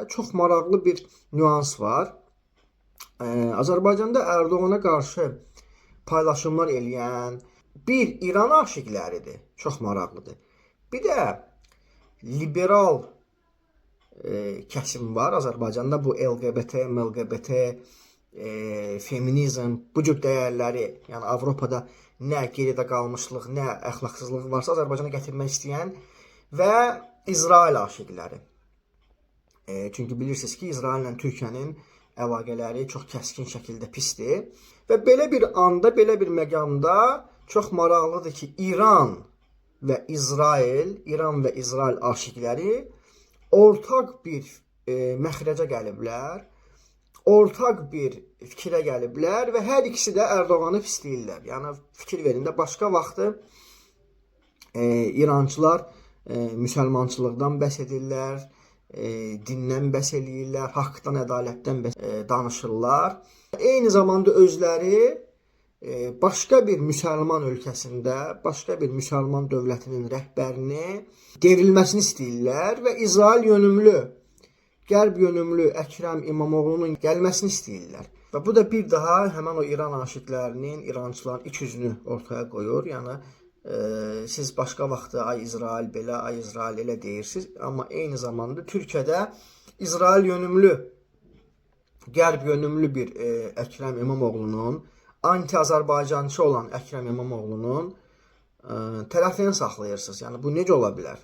çox maraqlı bir nüans var. Azərbaycanda Ərdoğana qarşı paylaşımlar eləyən bir İran aşiqləridir. Çox maraqlıdır. Bir də liberal kəsim var Azərbaycanda, bu LGBT, LGBT, feminizm, bu cür dəyərləri, yəni Avropada nə geridə qalmışlıq, nə əxlaqsızlıq varsa Azərbaycana gətirmək istəyən və İsrail aşiqləri. Çünki bilirsiniz ki, İsraillə Türkiyənin əlaqələri çox kəskin şəkildə pisdir və belə bir anda, belə bir məqamda çox maraqlıdır ki, İran və İsrail, İran və İsrail aşiqləri ortaq bir məxrəcə gəliblər, ortaq bir fikrə gəliblər və hər ikisi də Ərdoğanı pisləyirlər. Yəni fikir verin də, başqa vaxtı İrançılar müsəlmançılıqdan bəhs edirlər, dindən bəhs eləyirlər, haqdan, ədalətdən bəhs danışırlar. Eyni zamanda özləri başqa bir müsəlman ölkəsində, başqa bir müsəlman dövlətinin rəhbərini devrilməsini istəyirlər və İsrail yönümlü, Qərb yönümlü Əkrəm İmamoğlunun gəlməsini istəyirlər. Və bu da bir daha həmin o İran aşiqlərinin, İrançıların iç üzünü ortaya qoyur. Yəni siz başqa vaxtı ay İsrail belə, ay İsrail elə deyirsiniz, amma eyni zamanda Türkiyədə İsrail yönümlü, Qərb yönümlü bir Əkrəm İmamoğlunun, anti-Azərbaycançı olan Əkrəm İmamoğlunun tərəfini saxlayırsınız. Yəni bu necə ola bilər?